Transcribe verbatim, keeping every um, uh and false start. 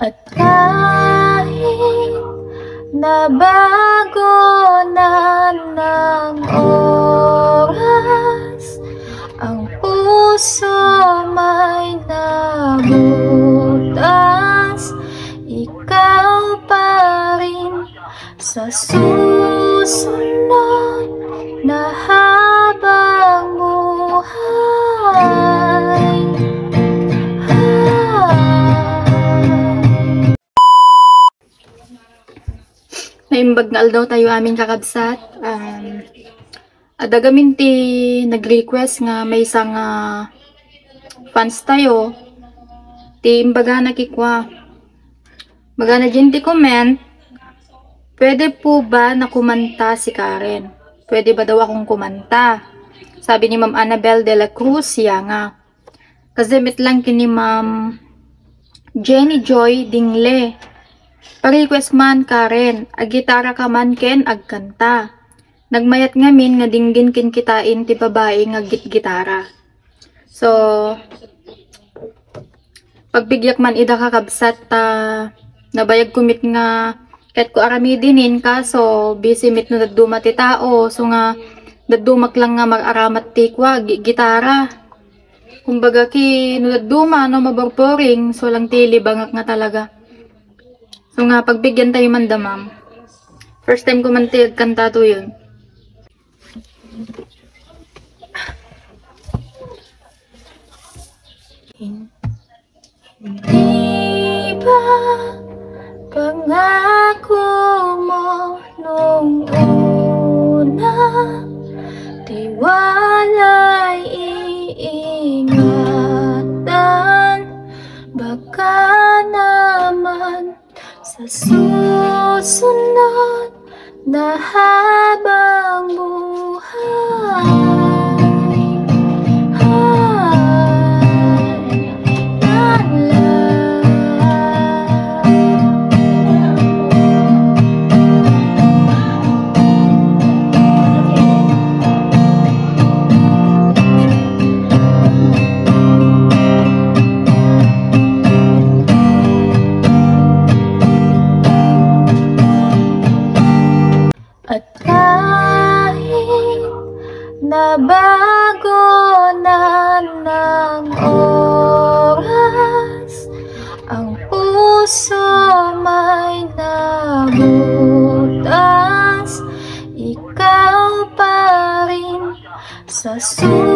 At kahit nabago na ng oras, ang puso may nabutas, ikaw pa rin sa susunod na habang buhay. Naimbag nga aldaw tayo amin, kakabsat. Um, adda gamin ti nag-request nga maysa nga fans tayo ti imbagana kikua. Magana din ti comment, "Pwede po ba na kumanta si Karen? Pwede ba daw akong kumanta?" Sabi ni Ma'am Annabel de la Cruz, siya nga. Kasi met lang kini Ma'am Jenny Joy Dingle. Pa-request man, Karen, aggitara ka man ken agkanta. Nagmayat ngamin nga dinggin ken kitain ti babai nga gitgitara. So, pagbigiak man ida, kakabsat, ta nabayag ko met nga ket ko aramidinin, kaso busy met no dadduma ti tao, so nga daddumak lang nga mag-aramat ti kua, gi-, gitara. Kumbaga ki no dadduma, no maborboring, so lang ti libangak nga talaga. So nga, pagbigian tayo man da, ma'am. First time ko man ti agkanta to yun. Hindi ba pangako mo nung una, tiwala'y iingatan? Baka naman sa susunod na habang buhay. Ay, yan lang. At kahit nabago na ng oras, ang puso may nabutas, ikaw pa rin sa susunod